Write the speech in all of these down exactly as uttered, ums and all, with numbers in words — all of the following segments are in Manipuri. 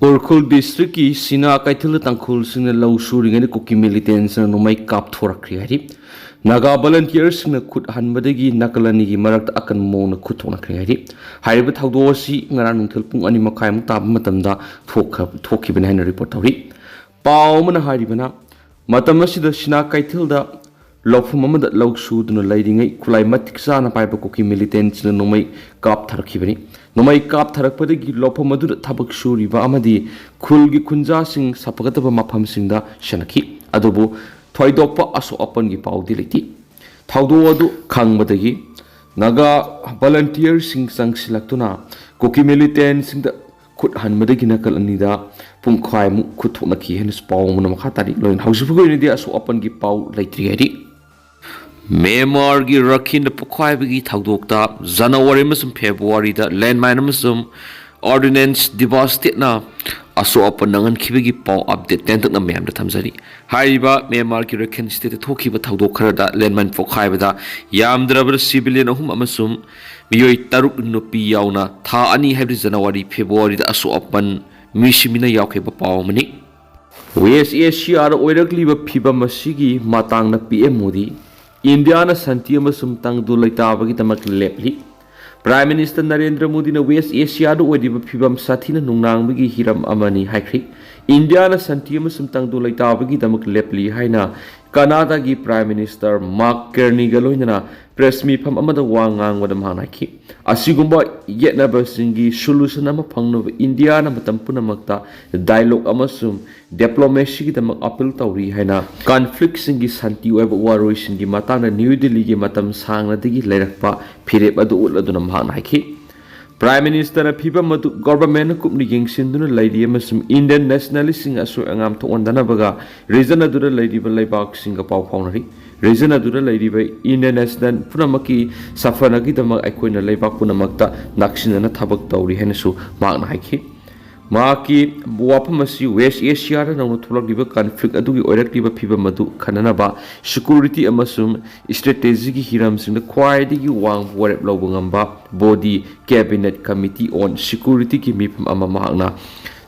ꯎꯈ꯭ꯔꯨꯜ ꯗꯤꯁꯇ꯭ꯔꯤꯛꯀꯤ ꯁꯤꯅꯥ ꯀꯩꯊꯦꯜꯗ ꯇꯥꯡꯈꯨꯜꯁꯤꯡꯅ ꯂꯧ ꯁꯨꯔꯤꯉꯩꯗ ꯀꯨꯀꯤ ꯃꯤꯂꯤꯇꯦꯟꯁꯤꯡꯅ ꯅꯣꯡꯃꯩ ꯀꯥꯞꯊꯣꯔꯛꯈ꯭ꯔꯦ ꯍꯥꯏꯔꯤ꯫ ꯅꯥꯒꯥ ꯚꯣꯂꯟꯇꯤꯌꯔꯁꯤꯡꯅ ꯈꯨꯠ ꯍꯟꯕꯗꯒꯤ ꯅꯥꯀꯜ ꯑꯅꯤꯒꯤ ꯃꯔꯛꯇ ꯑꯀꯟꯕ ꯃꯑꯣꯡꯗ ꯈꯨꯠ ꯊꯣꯛꯅꯈ꯭ꯔꯦ ꯍꯥꯏꯔꯤ꯫ ꯍꯥꯏꯔꯤꯕ ꯊꯧꯗꯣꯛ ꯑꯁꯤ ꯉꯔꯥꯡ ꯅꯨꯡꯊꯤꯜ ꯄꯨꯡ ꯑꯅꯤ ꯃꯈꯥꯏꯃꯨꯛ ꯇꯥꯕ ꯃꯇꯝꯗ ꯊꯣꯛꯈ-, ꯊꯣꯛꯈꯤꯕꯅꯤ ꯍꯥꯏꯅ ꯔꯤꯄꯣꯔꯠ ꯇꯧꯔꯤ꯫ ꯄꯥꯎ ꯑꯃꯅ ꯍꯥꯏꯔꯤꯕꯅ, ꯃꯇꯝ ꯑꯁꯤꯗ ꯁꯤꯅꯥ ꯀꯩꯊꯦꯜꯗ ꯂꯧꯐꯝ ꯑꯃꯗ ꯂꯧ ꯁꯨꯗꯨꯅ ꯂꯩꯔꯤꯉꯩ ꯈꯨꯠꯂꯥꯏ ꯃꯇꯤꯛ ꯆꯥꯅ ꯄꯥꯏꯕ ꯀꯨꯀꯤ ꯃꯤꯂꯤꯇꯦꯟꯁꯤꯡꯅ ꯅꯣꯡꯃꯩ ꯀꯥꯞꯊꯔꯛꯈꯤꯕꯅꯤ꯫ ꯅꯣꯡꯃꯩ ꯀꯥꯞꯊꯔꯛꯄꯗꯒꯤ ꯂꯧꯐꯝ ꯑꯗꯨꯗ ꯊꯕꯛ ꯁꯨꯔꯤꯕ ꯑꯃꯗꯤ ꯈꯨꯜꯒꯤ ꯈꯨꯟꯖꯥꯁꯤꯡ ꯁꯥꯐꯒꯠꯇꯕ ꯃꯐꯝꯁꯤꯡꯗ ꯁꯦꯟꯅꯈꯤ꯫ ꯑꯗꯨꯕꯨ ꯊꯣꯏꯗꯣꯛꯄ ꯑꯁꯣꯛ ꯑꯄꯟꯒꯤ ꯄꯥꯎꯗꯤ ꯂꯩꯇꯦ꯫ ꯊꯧꯗꯣꯛ ꯑꯗꯨ ꯈꯪꯕꯗꯒꯤ ꯅꯥꯒꯥ ꯚꯣꯂꯟꯇꯤꯌꯔꯁꯤꯡ ꯆꯪꯁꯤꯜꯂꯛꯇꯨꯅ ꯀꯨꯀꯤ ꯃꯤꯂꯤꯇꯦꯟꯁꯤꯡꯗ ꯈꯨꯠ ꯍꯟꯕꯗꯒꯤ ꯅꯥꯀꯜ ꯑꯅꯤꯗ ꯄꯨꯡꯈꯥꯏꯃꯨꯛ ꯈꯨꯠ ꯊꯣꯛꯅꯈꯤ ꯍꯥꯏꯅꯁꯨ ꯄꯥꯎ ꯑꯃꯅ ꯃꯈꯥ ꯇꯥꯔꯤ꯫ ꯂꯣꯏꯅ ꯍꯧꯖꯤꯛ ꯐꯥꯎꯒꯤ ꯑꯣꯏꯅꯗꯤ ꯑꯁꯣꯛ ꯑꯄꯟꯒꯤ ꯄꯥꯎ ꯂꯩꯇ꯭ꯔꯤ ꯍꯥꯏꯔꯤ꯫ ꯃ꯭ꯌꯥꯟꯃꯥꯔꯒꯤ ꯔꯈꯤꯟꯗ ꯄꯣꯛꯈꯥꯏꯕꯒꯤ ꯊꯧꯗꯣꯛꯇ ꯖꯅꯋꯥꯔꯤ ꯑꯃꯁꯨꯡ ꯐꯦꯕ꯭ꯔꯨꯋꯥꯔꯤꯗ ꯂꯦꯟꯃꯥꯏꯟ ꯑꯃꯁꯨꯡ ꯑꯣꯔꯗꯤꯅꯦꯟꯁ ꯗꯤꯚꯥꯁꯇꯦꯠꯅ ꯑꯁꯣꯛ ꯑꯄꯟ ꯅꯪꯍꯟꯈꯤꯕꯒꯤ ꯄꯥꯎ ꯑꯞꯗꯦꯠ ꯇꯦꯟꯇꯛꯅ ꯃꯌꯥꯝꯗ ꯊꯝꯖꯔꯤ꯫ ꯍꯥꯏꯔꯤꯕ ꯃ꯭ꯌꯥꯟꯃꯥꯔꯒꯤ ꯔꯈꯤꯟ ꯁ꯭ꯇꯦꯠꯇ ꯊꯣꯛꯈꯤꯕ ꯊꯧꯗꯣꯛ ꯈꯔꯗ ꯂꯦꯟꯃꯥꯏꯟ ꯄꯣꯛꯈꯥꯏꯕꯗ ꯌꯥꯝꯗ꯭ꯔꯕꯗ ꯁꯤꯚꯤꯂꯤꯌꯟ ꯑꯍꯨꯝ ꯑꯃꯁꯨꯡ ꯃꯤꯑꯣꯏ ꯇꯔꯨꯛ, ꯅꯨꯄꯤ ꯌꯥꯎꯅ, ꯊꯥ ꯑꯅꯤ ꯍꯥꯏꯕꯗꯤ ꯖꯅꯋꯥꯔꯤ, ꯐꯦꯕ꯭ꯔꯨꯋꯥꯔꯤꯗ ꯑꯁꯣꯛ ꯑꯄꯟ ꯃꯤ ꯁꯤꯃꯤꯅ ꯌꯥꯎꯈꯤꯕ ꯄꯥꯎ ꯑꯃꯅꯤ꯫ ꯋꯦꯁ ꯑꯦꯁꯤꯌꯥꯗ ꯑꯣꯏꯔꯛꯂꯤꯕ ꯐꯤꯕꯝ ꯑꯁꯤꯒꯤ ꯃꯇꯥꯡꯗ ꯄꯤ ꯑꯦꯝ ꯃꯣꯗꯤ ꯏꯟꯗꯤꯌꯥꯅ ꯁꯥꯟꯇꯤ ꯑꯃꯁꯨꯡ ꯇꯪꯗꯨ ꯂꯩꯇꯥꯕꯒꯤꯗꯃꯛ ꯂꯦꯞꯂꯤ꯫ ꯄ꯭ꯔꯥꯏꯝ ꯃꯤꯅꯤꯁꯇꯔ ꯅꯔꯦꯟꯗ꯭ꯔ ꯃꯣꯗꯤꯅ ꯋꯦꯁ ꯑꯦꯁꯤꯌꯥꯗ ꯑꯣꯏꯔꯤꯕ ꯐꯤꯕꯝ ꯁꯥꯊꯤꯅ ꯅꯨꯡꯅꯥꯡꯕꯒꯤ ꯍꯤꯔꯝ ꯑꯃꯅꯤ ꯍꯥꯏꯈ꯭ꯔꯤ꯫ ꯏꯟꯗꯤꯌꯥꯅ ꯁꯥꯟꯇꯤ ꯑꯃꯁꯨꯡ ꯇꯪꯗꯨ ꯂꯩꯇꯥꯕꯒꯤꯗꯃꯛ ꯂꯦꯞꯂꯤ ꯍꯥꯏꯅ ꯀꯅꯥꯗꯥꯒꯤ ꯄ꯭ꯔꯥꯏꯝ ꯃꯤꯅꯤꯁꯇꯔ ꯃꯥꯔꯛ ꯀꯦꯔꯅꯤꯒ ꯂꯣꯏꯅꯅ ꯄ꯭ꯔꯦꯁ ꯃꯤꯐꯝ ꯑꯃꯗ ꯋꯥ ꯉꯥꯡꯕꯗ ꯃꯍꯥꯛꯅ ꯍꯥꯏꯈꯤ, ꯑꯁꯤꯒꯨꯝꯕ ꯌꯦꯠꯅꯕꯁꯤꯡꯒꯤ ꯁꯣꯂꯨꯁꯟ ꯑꯃ ꯐꯪꯅꯕ ꯏꯟꯗꯤꯌꯥꯅ ꯃꯇꯝ ꯄꯨꯝꯅꯃꯛꯇ ꯗꯥꯏꯂꯣꯒ ꯑꯃꯁꯨꯡ ꯗꯤꯄ꯭ꯂꯣꯃꯦꯁꯤꯒꯤꯗꯃꯛ ꯑꯄꯤꯜ ꯇꯧꯔꯤ ꯍꯥꯏꯅ ꯀꯟꯐ꯭ꯂꯤꯛꯁꯤꯡꯒꯤ ꯁꯥꯟꯇꯤ ꯑꯣꯏꯕ ꯋꯥꯔꯣꯏꯁꯤꯟꯒꯤ ꯃꯇꯥꯡꯗ ꯅ꯭ꯌꯨ ꯗꯤꯜꯂꯤꯒꯤ ꯃꯇꯝ ꯁꯥꯡꯅꯗꯒꯤ ꯂꯩꯔꯛꯄ ꯐꯤꯔꯦꯞ ꯑꯗꯨ ꯎꯠꯂꯗꯨꯅ ꯃꯍꯥꯛꯅ ꯍꯥꯏꯈꯤ꯫ ꯄ꯭ꯔꯥꯏꯝ ꯃꯤꯅꯤꯁꯇꯔꯅ ꯐꯤꯕꯝ ꯑꯗꯨ ꯒꯣꯚꯔꯟꯃꯦꯟꯠꯅ ꯀꯨꯞꯅ ꯌꯦꯡꯁꯤꯟꯗꯨꯅ ꯂꯩꯔꯤ ꯑꯃꯁꯨꯡ ꯏꯟꯗꯤꯌꯟ ꯅꯦꯁꯅꯦꯂꯤꯁꯁꯤꯡ ꯑꯁꯣꯏ ꯑꯉꯥꯝ ꯊꯣꯛꯍꯟꯗꯅꯕꯒ ꯔꯤꯖꯟ ꯑꯗꯨꯗ ꯂꯩꯔꯤꯕ ꯂꯩꯕꯥꯛꯁꯤꯡꯒ ꯄꯥꯎ ꯐꯥꯎꯅꯔꯤ꯫ ꯔꯤꯖꯟ ꯑꯗꯨꯗ ꯂꯩꯔꯤꯕ ꯏꯟꯗꯤꯌꯟ ꯅꯦꯁꯅꯦꯜ ꯄꯨꯝꯅꯃꯛꯀꯤ ꯁꯥꯐꯅꯕꯒꯤꯗꯃꯛ ꯑꯩꯈꯣꯏꯅ ꯂꯩꯕꯥꯛ ꯄꯨꯝꯅꯃꯛꯇ ꯅꯛꯁꯤꯟꯅꯅ ꯊꯕꯛ ꯇꯧꯔꯤ ꯍꯥꯏꯅꯁꯨ ꯃꯍꯥꯛꯅ ꯍꯥꯏꯈꯤ꯫ ꯃꯍꯥꯛꯀꯤ ꯋꯥꯐꯝ ꯑꯁꯤ ꯋꯦꯁ ꯑꯦꯁꯤꯌꯥꯗ ꯅꯧꯅ ꯊꯣꯛꯂꯛꯂꯤꯕ ꯀꯟꯐ꯭ꯂꯤꯛ ꯑꯗꯨꯒꯤ ꯑꯣꯏꯔꯛꯂꯤꯕ ꯐꯤꯕꯝ ꯑꯗꯨ ꯈꯟꯅꯅꯕ ꯁꯦꯀ꯭ꯌꯨꯔꯤꯇꯤ ꯑꯃꯁꯨꯡ ꯁ꯭ꯇ꯭ꯔꯦꯇꯦꯖꯤꯒꯤ ꯍꯤꯔꯝꯁꯤꯡꯗ ꯈ꯭ꯋꯥꯏꯗꯒꯤ ꯋꯥꯡꯕ ꯋꯥꯔꯦꯞ ꯂꯧꯕ ꯉꯝꯕ ꯕꯣꯗꯤ, ꯀꯦꯕꯤꯅꯦꯠ ꯀꯃꯤꯇꯤ ꯑꯣꯟ ꯁꯦꯀ꯭ꯌꯨꯔꯤꯇꯤꯒꯤ ꯃꯤꯐꯝ ꯑꯃ ꯃꯍꯥꯛꯅ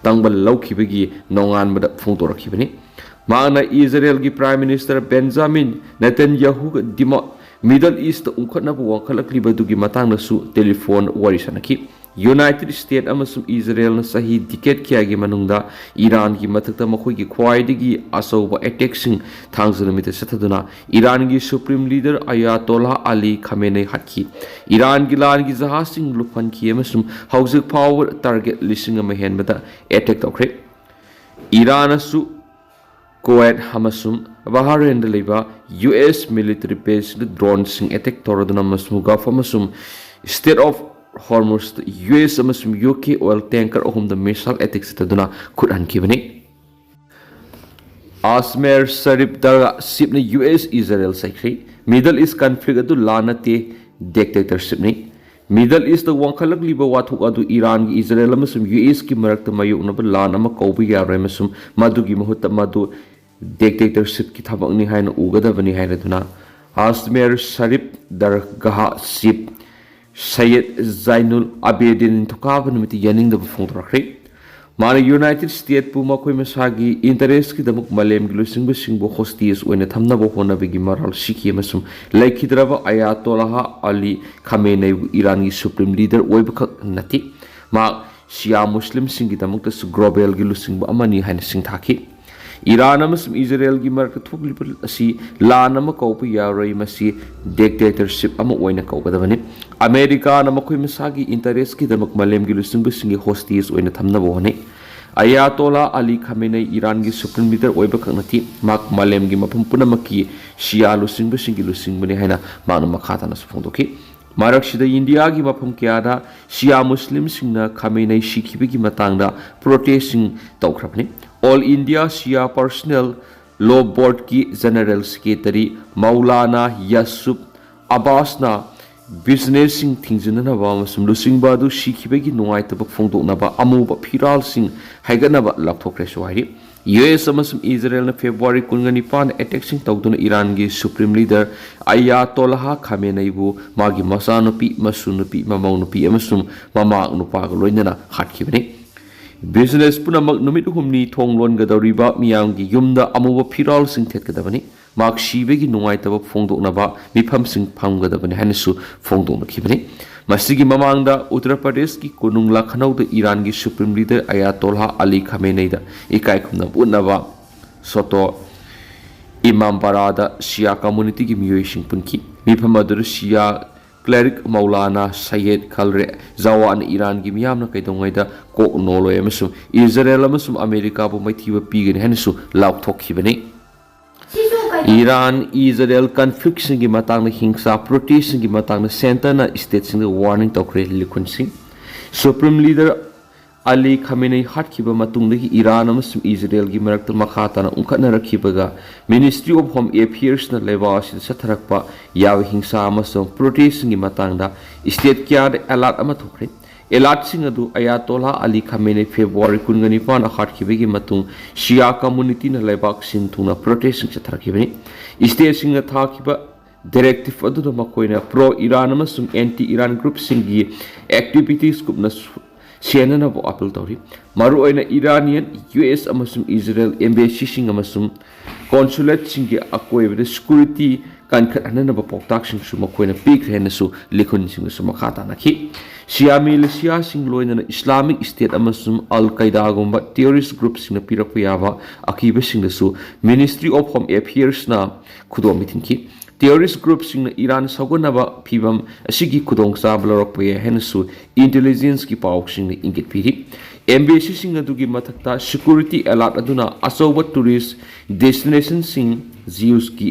ꯇꯥꯡꯕ ꯂꯧꯈꯤꯕꯒꯤ ꯅꯣꯡꯉꯥꯟꯕꯗ ꯐꯣꯡꯗꯣꯔꯛꯈꯤꯕꯅꯤ꯫ ꯃꯍꯥꯛꯅ ꯏꯖꯔꯦꯜꯒꯤ Prime Minister Benjamin Netanyahuꯒ ꯗꯤꯃꯥ-, Middle Eastꯇ ꯎꯪꯈꯠꯅꯕ ꯋꯥꯡꯈꯠꯂꯛꯂꯤꯕ ꯑꯗꯨꯒꯤ ꯃꯇꯥꯡꯗꯁꯨ ꯇꯦꯂꯤꯐꯣꯟ ꯋꯥꯔꯤ ꯁꯥꯅꯈꯤ꯫ ꯌꯨꯅꯥꯏꯇꯦꯗ ꯁ꯭ꯇꯦꯠ ꯑꯃꯁꯨꯡ ꯏꯖꯔꯦꯜꯅ ꯆꯍꯤ ꯗꯤꯀꯦꯗ ꯀꯌꯥꯒꯤ ꯃꯅꯨꯡꯗ ꯏꯔꯥꯟꯒꯤ ꯃꯊꯛꯇ ꯃꯈꯣꯏꯒꯤ ꯈ꯭ꯋꯥꯏꯗꯒꯤ ꯑꯆꯧꯕ ꯑꯦꯇꯦꯛꯁꯤꯡ ꯊꯥꯡꯖ ꯅꯨꯃꯤꯠꯇ ꯆꯠꯊꯗꯨꯅ ꯏꯔꯥꯟꯒꯤ Supreme Leader Ayatollah Ali Khamenei ꯍꯥꯠꯈꯤ꯫ ꯏꯔꯥꯟꯒꯤ ꯂꯥꯟꯒꯤ ꯖꯍꯥꯖꯁꯤꯡ ꯂꯨꯞꯍꯟꯈꯤ ꯑꯃꯁꯨꯡ ꯍꯧꯖꯤꯛ ꯐꯥꯎꯕ ꯇꯥꯔꯒꯦꯠ ꯂꯤꯁꯤꯡ ꯑꯃ ꯍꯦꯟꯕꯗ ꯑꯦꯇꯦꯛ ꯇꯧꯈ꯭ꯔꯦ꯫ ꯏꯔꯥꯟꯅꯁꯨ ꯀꯨꯋꯦꯠ ꯑꯃꯁꯨꯡ ꯕꯍꯔꯦꯟꯗ ꯂꯩꯕ ꯌꯨ ꯑꯦꯁ ꯃꯤꯂꯤꯇꯔꯤ ꯕꯦꯁꯁꯤꯡꯗ ꯗ꯭ꯔꯣꯟꯁꯤꯡ ꯑꯦꯇꯦꯛ ꯇꯧꯔꯗꯨꯅ ꯑꯃꯁꯨꯡ ꯒꯜꯐ ꯑꯃꯁꯨꯡ Strait of Hormuzꯇ ꯌꯨ ꯑꯦꯁ ꯑꯃꯁꯨꯡ ꯌꯨ ꯀꯦ ꯑꯣꯏꯜ ꯇꯦꯡꯀꯔ ꯑꯍꯨꯝꯗ ꯃꯤꯁꯥꯏꯜ ꯑꯦꯇꯦꯛ ꯆꯠꯊꯗꯨꯅ ꯈꯨꯠ ꯍꯟꯈꯤꯕꯅꯤ꯫ ꯑꯖꯃꯦꯔ ꯁꯔꯤꯐ ꯗꯔꯒꯥ ꯁꯤꯞꯅ ꯌꯨ ꯑꯦꯁ ꯏꯖꯔꯦꯜ ꯆꯩꯈ꯭ꯔꯦ꯫ Middle East conflict ꯑꯗꯨ ꯂꯥꯟ ꯅꯠꯇꯦ, dictatorshipꯅꯤ꯫ Middle Eastꯇ ꯋꯥꯡꯈꯠꯂꯛꯂꯤꯕ ꯋꯥꯊꯣꯛ ꯑꯗꯨ ꯏꯔꯥꯟꯒꯤ ꯏꯖꯔꯦꯜ ꯑꯃꯁꯨꯡ ꯌꯨ ꯑꯦꯁꯀꯤ ꯃꯔꯛꯇ ꯃꯥꯌꯣꯛꯅꯕ ꯂꯥꯟ ꯑꯃ ꯀꯧꯕ ꯌꯥꯔꯣꯏ ꯑꯃꯁꯨꯡ ꯃꯗꯨꯒꯤ ꯃꯍꯨꯠꯇ ꯃꯗꯨ dictatorshipꯀꯤ ꯊꯕꯛꯅꯤ ꯍꯥꯏꯅ ꯎꯒꯗꯕꯅꯤ ꯍꯥꯏꯔꯗꯨꯅ ꯑꯖꯃꯦꯔ ꯁꯔꯤꯐ ꯗꯔꯒꯥꯍ ꯆꯤꯞ ꯁꯌꯦꯗ ꯖꯥꯏꯅꯨꯜ ꯑꯕꯦꯗꯤꯟ ꯅꯤꯡꯊꯧꯀꯥꯕ ꯅꯨꯃꯤꯠꯇ ꯌꯥꯅꯤꯡꯗꯕ ꯐꯣꯡꯗꯣꯔꯛꯈ꯭ꯔꯦ꯫ ꯃꯥꯅ ꯌꯨꯅꯥꯏꯇꯦꯗ ꯁ꯭ꯇꯦꯠꯄꯨ ꯃꯈꯣꯏ ꯃꯁꯥꯒꯤ ꯏꯟꯇꯔꯦꯁꯀꯤꯗꯃꯛ ꯃꯥꯂꯦꯝꯒꯤ ꯂꯨꯆꯤꯡꯕꯁꯤꯡꯕꯨ ꯍꯣꯁꯇꯦꯖ ꯑꯣꯏꯅ ꯊꯝꯅꯕ ꯍꯣꯠꯅꯕꯒꯤ ꯃꯔꯥꯜ ꯁꯤꯈꯤ ꯑꯃꯁꯨꯡ ꯂꯩꯈꯤꯗ꯭ꯔꯕ ꯑꯌꯥꯇꯣꯂꯥꯍ ꯑꯂꯤ ꯈꯥꯃꯦꯅꯩꯕꯨ ꯏꯔꯥꯟꯒꯤ Supreme Leader ꯑꯣꯏꯕꯈꯛ ꯅꯠꯇꯦ, ꯃꯍꯥꯛ ꯁꯤꯌꯥ ꯃꯨꯁꯂꯤꯝꯁꯤꯡꯒꯤꯗꯃꯛꯇꯁꯨ ꯒ꯭ꯂꯣꯕꯦꯜꯒꯤ ꯂꯨꯆꯤꯡꯕ ꯑꯃꯅꯤ ꯍꯥꯏꯅ ꯁꯤꯡꯊꯥꯈꯤ꯫ ꯏꯔꯥꯟ ꯑꯃꯁꯨꯡ ꯏꯖꯔꯦꯜꯒꯤ ꯃꯔꯛꯇ ꯊꯣꯛꯂꯤꯕ ꯑꯁꯤ ꯂꯥꯟ ꯑꯃ ꯀꯧꯕ ꯌꯥꯔꯣꯏ, ꯃꯁꯤ dictatorship ꯑꯃ ꯑꯣꯏꯅ ꯀꯧꯒꯗꯕꯅꯤ꯫ ꯑꯃꯦꯔꯤꯀꯥꯅ ꯃꯈꯣꯏ ꯃꯁꯥꯒꯤ ꯏꯟꯇꯔꯦꯁꯀꯤꯗꯃꯛ ꯃꯥꯂꯦꯝꯒꯤ ꯂꯨꯆꯤꯡꯕꯁꯤꯡꯒꯤ ꯍꯣꯁꯇꯦꯖ ꯑꯣꯏꯅ ꯊꯝꯅꯕ ꯍꯣꯠꯅꯩ꯫ ꯑꯌꯥꯇꯣꯂꯥ ꯑꯂꯤ ꯈꯥꯃꯦꯅꯩ ꯏꯔꯥꯟꯒꯤ Supreme Leader ꯑꯣꯏꯕꯈꯛ ꯅꯠꯇꯦ, ꯃꯍꯥꯛ ꯃꯥꯂꯦꯝꯒꯤ ꯃꯐꯝ ꯄꯨꯝꯅꯃꯛꯀꯤ ꯁꯤꯌꯥ ꯂꯨꯆꯤꯡꯕꯁꯤꯡꯒꯤ ꯂꯨꯆꯤꯡꯕꯅꯤ ꯍꯥꯏꯅ ꯃꯍꯥꯛꯅ ꯃꯈꯥ ꯇꯥꯅꯁꯨ ꯐꯣꯡꯗꯣꯛꯈꯤ꯫ ꯃꯔꯛꯁꯤꯗ ꯏꯟꯗꯤꯌꯥꯒꯤ ꯃꯐꯝ ꯀꯌꯥꯗ ꯁꯤꯌꯥ ꯃꯨꯁꯂꯤꯝꯁꯤꯡꯅ ꯈꯥꯃꯦꯅꯩ ꯁꯤꯈꯤꯕꯒꯤ ꯃꯇꯥꯡꯗ protestꯁꯤꯡ ꯇꯧꯈ꯭ꯔꯕꯅꯤ꯫ All India Shia Personnel Law Boardꯀꯤ General Secretary Maulana ꯌꯥꯁꯨꯐ ꯑꯕꯥꯁꯅ businessꯁꯤꯡ ꯊꯤꯡꯖꯤꯟꯅꯅꯕ ꯑꯃꯁꯨꯡ ꯂꯨꯆꯤꯡꯕ ꯑꯗꯨ ꯁꯤꯈꯤꯕꯒꯤ ꯅꯨꯡꯉꯥꯏꯇꯕ ꯐꯣꯡꯗꯣꯛꯅꯕ ꯑꯃꯨꯕ ꯐꯤꯔꯥꯜꯁꯤꯡ ꯍꯥꯏꯒꯠꯅꯕ ꯂꯥꯎꯊꯣꯛꯈ꯭ꯔꯦꯁꯨ ꯍꯥꯏꯔꯤ꯫ ꯌꯨ ꯑꯦꯁ ꯑꯃꯁꯨꯡ ꯏꯖꯔꯦꯜꯅ ꯐꯦꯕ꯭ꯔꯨꯋꯥꯔꯤ ꯀꯨꯟꯒ ꯅꯤꯄꯥꯟꯗ ꯑꯦꯇꯦꯛꯁꯤꯡ ꯇꯧꯗꯨꯅ ꯏꯔꯥꯟꯒꯤ Supreme Leader ꯑꯌꯥꯇꯣꯂꯥꯍ ꯈꯥꯃꯦꯅꯩꯕꯨ ꯃꯥꯒꯤ ꯃꯆꯥꯅꯨꯄꯤ, ꯃꯁꯨ ꯅꯨꯄꯤ, ꯃꯃꯧ ꯅꯨꯄꯤ ꯑꯃꯁꯨꯡ ꯃꯃꯥ ꯅꯨꯄꯥꯒ ꯂꯣꯏꯅꯅ ꯍꯥꯠꯈꯤꯕꯅꯤ꯫ ꯕꯤꯖꯤꯅꯦꯁ ꯄꯨꯝꯅꯃꯛ ꯅꯨꯃꯤꯠ ꯍꯨꯝꯅꯤ ꯊꯣꯡ ꯂꯣꯟꯒꯗꯧꯔꯤꯕ ꯃꯤꯌꯥꯝꯒꯤ ꯌꯨꯝꯗ ꯑꯃꯨꯕ ꯐꯤꯔꯥꯜꯁꯤꯡ ꯊꯦꯠꯀꯗꯕꯅꯤ꯫ ꯃꯍꯥꯛ ꯁꯤꯕꯒꯤ ꯅꯨꯡꯉꯥꯏꯇꯕ ꯐꯣꯡꯗꯣꯛꯅꯕ ꯃꯤꯐꯝꯁꯤꯡ ꯐꯝꯒꯗꯕꯅꯤ ꯍꯥꯏꯅꯁꯨ ꯐꯣꯡꯗꯣꯛꯅꯈꯤꯕꯅꯤ꯫ ꯃꯁꯤꯒꯤ ꯃꯃꯥꯡꯗ ꯎꯠꯇꯔ ꯄ꯭ꯔꯗꯦꯁꯀꯤ ꯀꯣꯅꯨꯡ ꯂꯈꯅꯧꯗ ꯏꯔꯥꯟꯒꯤ ꯁꯨꯄ꯭ꯔꯤꯝ ꯂꯤꯗꯔ ꯑꯌꯥꯇꯣꯜꯍꯥ ꯑꯂꯤ ꯈꯥꯃꯦꯅꯩꯗ ꯏꯀꯥꯏ ꯈꯨꯝꯅꯕ ꯎꯠꯅꯕ ꯁꯣꯇꯣ ꯏꯃꯥꯝꯕꯥꯔꯥꯗ ꯁꯤꯌꯥ ꯀꯝꯃꯨꯅꯤꯇꯤꯒꯤ ꯃꯤꯑꯣꯏꯁꯤꯡ ꯄꯨꯟꯈꯤ꯫ ꯃꯤꯐꯝ ꯑꯗꯨꯗ ꯁꯤꯌꯥ ꯀ꯭ꯂꯦꯔꯤꯛ ꯃꯧꯂꯥꯅꯥ ꯁꯌꯦꯗ ꯈꯜꯔꯦ ꯖꯋꯥꯅ ꯏꯔꯥꯟꯒꯤ ꯃꯤꯌꯥꯝꯅ ꯀꯩꯗꯧꯉꯩꯗ ꯀꯣꯛ ꯅꯣꯂꯣꯏ ꯑꯃꯁꯨꯡ ꯏꯖꯔꯦꯜ ꯑꯃꯁꯨꯡ ꯑꯃꯦꯔꯤꯀꯥꯕꯨ ꯃꯥꯏꯊꯤꯕ ꯄꯤꯒꯅꯤ ꯍꯥꯏꯅꯁꯨ ꯂꯥꯎꯊꯣꯛꯈꯤꯕꯅꯤ꯫ ꯏꯔꯥꯟ ꯏꯖꯔꯦꯜ ꯀꯟꯐ꯭ꯂꯤꯛꯁꯤꯡꯒꯤ ꯃꯇꯥꯡꯗ, ꯍꯤꯡꯁꯥ ꯄ꯭ꯔꯣꯇꯦꯁꯁꯤꯡꯒꯤ ꯃꯇꯥꯡꯗ ꯁꯦꯟꯇꯔꯅ ꯁ꯭ꯇꯦꯠꯁꯤꯡꯗ ꯋꯥꯔꯅꯤꯡ ꯇꯧꯈ꯭ꯔꯦ꯫ ꯂꯤꯈꯨꯟꯁꯤꯡ ꯁꯨꯄ꯭ꯔꯤꯝ ꯂꯤꯗꯔ ꯑꯂꯤ ꯈꯥꯃꯦꯅꯩ ꯍꯥꯠꯈꯤꯕ ꯃꯇꯨꯡꯗꯒꯤ ꯏꯔꯥꯟ ꯑꯃꯁꯨꯡ ꯏꯖꯔꯦꯜꯒꯤ ꯃꯔꯛꯇ ꯃꯈꯥ ꯇꯥꯅ ꯎꯪꯈꯠꯅꯔꯛꯈꯤꯕꯒ Ministry of Home Affairsꯅ ꯂꯩꯕꯥꯛ ꯑꯁꯤꯗ ꯆꯠꯊꯔꯛꯄ ꯌꯥꯕ ꯍꯤꯡꯁꯥ ꯑꯃꯁꯨꯡ ꯄ꯭ꯔꯣꯇꯦꯁꯁꯤꯡꯒꯤ ꯃꯇꯥꯡꯗ ꯁ꯭ꯇꯦꯠ ꯀꯌꯥꯗ ꯑꯦꯂꯥꯔꯠ ꯑꯃ ꯊꯣꯛꯈ꯭ꯔꯦ꯫ ꯑꯦꯂꯥꯔꯠꯁꯤꯡ ꯑꯗꯨ ꯑꯌꯥꯇꯣꯜꯂꯥ ꯑꯂꯤ ꯈꯥꯃꯦꯅꯩ ꯐꯦꯕ꯭ꯔꯨꯋꯥꯔꯤ ꯀꯨꯟꯒ ꯅꯤꯄꯥꯟꯗ ꯍꯥꯠꯈꯤꯕꯒꯤ ꯃꯇꯨꯡ ꯁꯤꯌꯥ ꯀꯝꯃꯨꯅꯤꯇꯤꯅ ꯂꯩꯕꯥꯛ ꯁꯤꯟ ꯊꯨꯡꯅ ꯄ꯭ꯔꯣꯇꯦꯁꯁꯤꯡ ꯆꯠꯊꯔꯛꯈꯤꯕꯅꯤ꯫ ꯁ꯭ꯇꯦꯠꯁꯤꯡꯅ ꯊꯥꯈꯤꯕ ꯗꯥꯏꯔꯦꯛꯇꯤꯚ ꯑꯗꯨꯗ ꯃꯈꯣꯏꯅ ꯄ꯭ꯔꯣ ꯏꯔꯥꯟ ꯑꯃꯁꯨꯡ ꯑꯦꯟꯇꯤ ꯏꯔꯥꯟ ꯒ꯭ꯔꯨꯞꯁꯤꯡꯒꯤ ꯑꯦꯛꯇꯤꯚꯤꯇꯤꯁ ꯀꯨꯞꯅ ꯁꯦꯟꯅꯅꯕ ꯑꯥꯄꯤꯜ ꯇꯧꯔꯤ꯫ ꯃꯔꯨꯑꯣꯏꯅ ꯏꯔꯥꯅꯤꯌꯟ, ꯌꯨ ꯑꯦꯁ ꯑꯃꯁꯨꯡ ꯏꯖꯔꯦꯜ ꯑꯦꯝꯕꯦꯁꯤꯁꯤꯡ ꯑꯃꯁꯨꯡ ꯀꯣꯟꯁꯨꯂꯦꯠꯁꯤꯡꯒꯤ ꯑꯀꯣꯏꯕꯗ ꯁꯦꯀ꯭ꯌꯨꯔꯤꯇꯤ ꯀꯟꯈꯠꯍꯟꯅꯅꯕ ꯄꯥꯎꯇꯥꯛꯁꯤꯡꯁꯨ ꯃꯈꯣꯏꯅ ꯄꯤꯈ꯭ꯔꯦ ꯍꯥꯏꯅꯁꯨ ꯂꯤꯈꯨꯟꯁꯤꯡꯅꯁꯨ ꯃꯈꯥ ꯇꯥꯅꯈꯤ꯫ ꯁꯤꯌꯥ ꯃꯤꯂꯤꯁꯤꯌꯥꯁꯤꯡ ꯂꯣꯏꯅꯅ ꯏꯁꯂꯥꯃꯤꯛ ꯁ꯭ꯇꯦꯠ ꯑꯃꯁꯨꯡ ꯑꯜ ꯀꯥꯏꯗꯥꯒꯨꯝꯕ ꯇꯦꯔꯣꯔꯤꯁ ꯒ꯭ꯔꯨꯞꯁꯤꯡꯅ ꯄꯤꯔꯛꯄ ꯌꯥꯕ ꯑꯀꯤꯕꯁꯤꯡꯗꯁꯨ Ministry of Home Affairsꯅ ꯈꯨꯗꯣꯝꯕꯤ ꯊꯤꯟꯈꯤ꯫ ꯇꯦꯔꯣꯔꯤꯁ꯭ꯠ ꯒ꯭ꯔꯨꯞꯁꯤꯡꯅ ꯏꯔꯥꯟ ꯁꯧꯒꯠꯅꯕ ꯐꯤꯚꯝ ꯑꯁꯤꯒꯤ ꯈꯨꯗꯣꯡꯆꯥꯕ ꯂꯧꯔꯛꯄ ꯌꯥꯏ ꯍꯥꯏꯅꯁꯨ ꯏꯟꯇꯦꯂꯤꯖꯦꯟꯁꯀꯤ ꯄꯥꯎꯁꯤꯡꯅ ꯏꯪꯒꯤꯠ ꯄꯤꯔꯤ꯫ ꯑꯦꯝꯕꯦꯁꯤꯁꯤꯡ ꯑꯗꯨꯒꯤ ꯃꯊꯛꯇ ꯁꯦꯀ꯭ꯌꯨꯔꯤꯇꯤ ꯑꯦꯂꯥꯔꯠ ꯑꯗꯨꯅ ꯑꯆꯧꯕ ꯇꯨꯔꯤꯁ꯭ꯠ ꯗꯦꯁꯇꯤꯅꯦꯁꯟꯁꯤꯡ, ꯖꯤꯎꯁꯀꯤ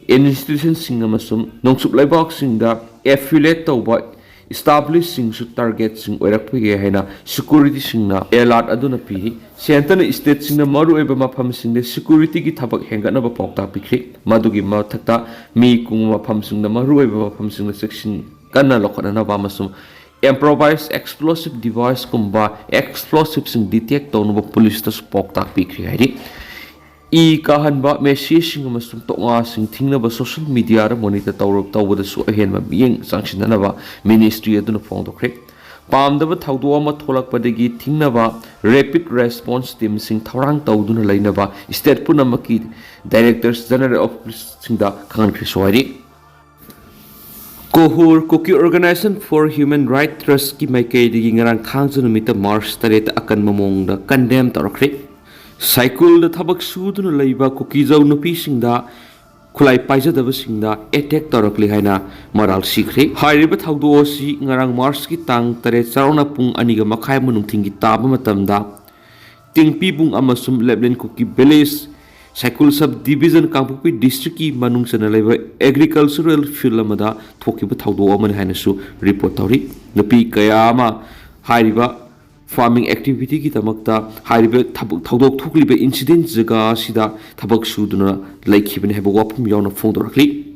ꯏꯟꯁꯇꯤꯇ꯭ꯌꯨꯁꯟꯁꯤꯡ ꯑꯃꯁꯨꯡ ꯅꯣꯡꯆꯨꯞ ꯂꯩꯕꯥꯛꯁꯤꯡꯗ ꯑꯦꯐꯤꯂꯦꯠ ꯇꯧꯕ ꯏꯁꯇꯥꯕ꯭ꯂꯤꯁꯁꯤꯡꯁꯨ ꯇꯥꯔꯒꯦꯠꯁꯤꯡ ꯑꯣꯏꯔꯛꯄ ꯌꯥꯏ ꯍꯥꯏꯅ ꯁꯦꯀ꯭ꯌꯨꯔꯤꯇꯤꯁꯤꯡꯅ ꯑꯦꯂꯥꯔꯠ ꯑꯗꯨꯅ ꯄꯤꯔꯤ꯫ ꯁꯦꯟꯇꯔꯅ ꯁ꯭ꯇꯦꯠꯁꯤꯡꯗ ꯃꯔꯨꯑꯣꯏꯕ ꯃꯐꯝꯁꯤꯡꯗ ꯁꯦꯀ꯭ꯌꯨꯔꯤꯇꯤꯒꯤ ꯊꯕꯛ ꯍꯦꯟꯒꯠꯅꯕ ꯄꯥꯎꯇꯥꯛ ꯄꯤꯈ꯭ꯔꯦ꯫ ꯃꯗꯨꯒꯤ ꯃꯊꯛꯇ ꯃꯤ ꯀꯨꯡꯕ ꯃꯐꯝꯁꯤꯡꯗ ꯃꯔꯨꯑꯣꯏꯕ ꯃꯐꯝꯁꯤꯡꯗ ꯆꯦꯛꯁꯤꯟ ꯀꯟꯅ ꯂꯧꯈꯠꯅꯅꯕ ꯑꯃꯁꯨꯡ ꯏꯝꯄ꯭ꯔꯣꯚꯥꯏꯖ ꯑꯦꯛꯁꯄ꯭ꯂꯣꯁꯤꯚ ꯗꯤꯚꯥꯏꯁꯀꯨꯝꯕ ꯑꯦꯛꯁꯄ꯭ꯂꯣꯁꯤꯚꯁꯤꯡ ꯗꯤꯇꯦꯛ ꯇꯧꯅꯕ ꯄꯨꯂꯤꯁꯇꯁꯨ ꯄꯥꯎꯇꯥꯛ ꯄꯤꯈ꯭ꯔꯦ ꯍꯥꯏꯔꯤ꯫ ꯏ ꯀꯥꯍꯟꯕ ꯃꯦꯁꯦꯖꯁꯤꯡ ꯑꯃꯁꯨꯡ ꯇꯣꯛꯉꯥꯁꯤꯡ ꯊꯤꯡꯅꯕ ꯁꯣꯁꯤꯌꯦꯜ ꯃꯤꯗꯤꯌꯥꯗ ꯃꯣꯅꯤꯇꯔ ꯇꯧꯔ-, ꯇꯧꯕꯗꯁꯨ ꯑꯍꯦꯟꯕ ꯃꯤꯠꯌꯦꯡ ꯆꯪꯁꯤꯟꯅꯅꯕ ꯃꯤꯅꯤꯁꯇ꯭ꯔꯤ ꯑꯗꯨꯅ ꯐꯣꯡꯗꯣꯛꯈ꯭ꯔꯦ꯫ ꯄꯥꯝꯗꯕ ꯊꯧꯗꯣꯛ ꯑꯃ ꯊꯣꯛꯂꯛꯄꯗꯒꯤ ꯊꯤꯡꯅꯕ rapid response teamꯁꯤꯡ ꯊꯧꯔꯥꯡ ꯇꯧꯗꯨꯅ ꯂꯩꯅꯕ state ꯄꯨꯝꯅꯃꯛꯀꯤ Directors General of Policeꯁꯤꯡꯗ ꯈꯪꯍꯟꯈ꯭ꯔꯦꯁꯨ ꯍꯥꯏꯔꯤ꯫ ꯀꯣꯍꯨꯔ Kuki Organisation for Human Rights Trustꯀꯤ ꯃꯥꯏꯀꯩꯗꯒꯤ ꯉꯔꯥꯡ ꯊꯥꯡꯖ ꯅꯨꯃꯤꯠꯇ March ꯇꯔꯦꯠꯇ ꯑꯀꯟꯕ ꯃꯑꯣꯡꯗ condemn ꯇꯧꯔꯛꯈ꯭ꯔꯦ꯫ ꯁꯥꯏꯀꯨꯜꯗ ꯊꯕꯛ ꯁꯨꯗꯨꯅ ꯂꯩꯕ ꯀꯨꯀꯤꯖꯧ ꯅꯨꯄꯤꯁꯤꯡꯗ ꯈꯨꯠꯂꯥꯏ ꯄꯥꯏꯖꯗꯕꯁꯤꯡꯗ attack ꯇꯧꯔꯛꯂꯤ ꯍꯥꯏꯅ ꯃꯔꯥꯜ ꯁꯤꯈ꯭ꯔꯦ꯫ ꯍꯥꯏꯔꯤꯕ ꯊꯧꯗꯣꯛ ꯑꯁꯤ ꯉꯔꯥꯡ Marchꯀꯤ ꯇꯥꯡ ꯇꯔꯦꯠ ꯆꯥꯎꯔꯥꯛꯅ ꯄꯨꯡ ꯑꯅꯤꯒ ꯃꯈꯥꯏ ꯑꯃ ꯅꯨꯡꯊꯤꯜꯒꯤ ꯇꯥꯕ ꯃꯇꯝꯗ ꯇꯦꯡꯄꯤꯕꯨꯡ ꯑꯃꯁꯨꯡ ꯂꯦꯞꯂꯦꯟ ꯀꯨꯀꯤ village, ꯁꯥꯏꯀꯨꯜ sub division, ꯀꯥꯡꯄꯣꯛꯄꯤ districtꯀꯤ ꯃꯅꯨꯡ ꯆꯟꯅ ꯂꯩꯕ agricultural field ꯑꯃꯗ ꯊꯣꯛꯈꯤꯕ ꯊꯧꯗꯣꯛ ꯑꯃꯅꯤ ꯍꯥꯏꯅꯁꯨ report ꯇꯧꯔꯤ꯫ ꯅꯨꯄꯤ ꯀꯌꯥ ꯑꯃ ꯍꯥꯏꯔꯤꯕ farming activityꯒꯤꯗꯃꯛꯇ ꯍꯥꯏꯔꯤꯕ ꯊꯕꯛ ꯊꯧꯗꯣꯛ ꯊꯣꯛꯂꯤꯕ incident ꯖꯒꯥ ꯑꯁꯤꯗ ꯊꯕꯛ ꯁꯨꯗꯨꯅ ꯂꯩꯈꯤꯕꯅꯤ ꯍꯥꯏꯕ ꯋꯥꯐꯝ ꯌꯥꯎꯅ ꯐꯣꯡꯗꯣꯔꯛꯂꯤ꯫